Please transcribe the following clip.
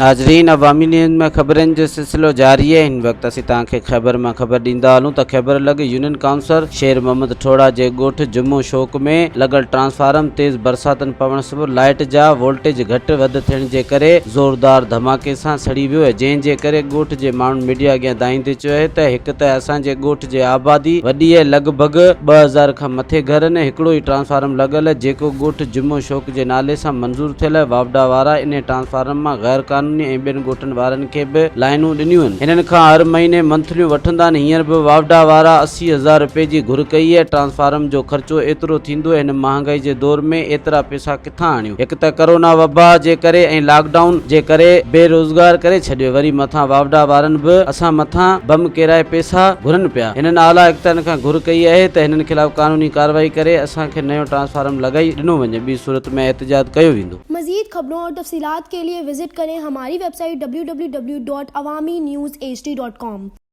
ناظرين عوامي نيوز ۾ خبرن جو سلسلو جاري آهي هن وقت اسين توهان کي خيبر مان خبر ڏيندا هلون ته خيبر لڳ يونين ڪائونسلر شير محمد ٺوڙها جي ڳوٺ جمعو شوق ۾ لڳل ٽرانسفارم تيز برساتن پوڻ سبب لائيٽ جا وولٽيج گهٽ وڌ ٿيڻ جي ڪري زوردار ڌماڪي سان سڙي ويو آهي جنهن جي ڪري ڳوٺ جي ماڻهن ميڊيا اڳيان دانهيندي چيو آهي ته هڪ ته اسان جي ڳوٺ جي آبادي وڏي آهي لڳ ڀڳ 2000 کان مٿي گهرن هڪڙو ئي ٽرانسفارم لڳل آهي جيڪو ڳوٺ جمعو شوق جي نالي سان منظور ٿيل آهي واپڊا وارا انهي ٽرانسفارم مان غير قانوني ۽ ٻين ڳوٺن وارن کي به لائينون ڏنيون آهن هنن کان هر مهيني منٿليون وٺندا آهن هينئر به واپڊا وارا 80 هزار رپئي جي گهر ڪئي آهي ٽرانسفارم جو خرچو ايترو ٿيندو هن مهانگائي جي دور ۾ ايترا پيسا ڪٿان آڻيون؟ هڪ ته ڪرونا وبا جي ڪري ۽ لاڪ ڊائون جي ڪري بي روزگار ڪري ڇڏيو وري مٿان واوڊا وارن به اسان مٿان بم ڪيرائي پيسا گهرن پيا. هنن اعليٰ اختيارين کان گهر ڪئي آهي ته هنن خلاف قانوني ڪارروائي ڪري اسان کي نيو ٽرانسفارم لڳائي ڏنو وڃي ٻي صورت ۾ احتجاج ڪيو ويندو. مزيد خبرون اور تفصيلات کے لئے وزٽ ڪرين ھماري web site www.awamiNewsHD.com.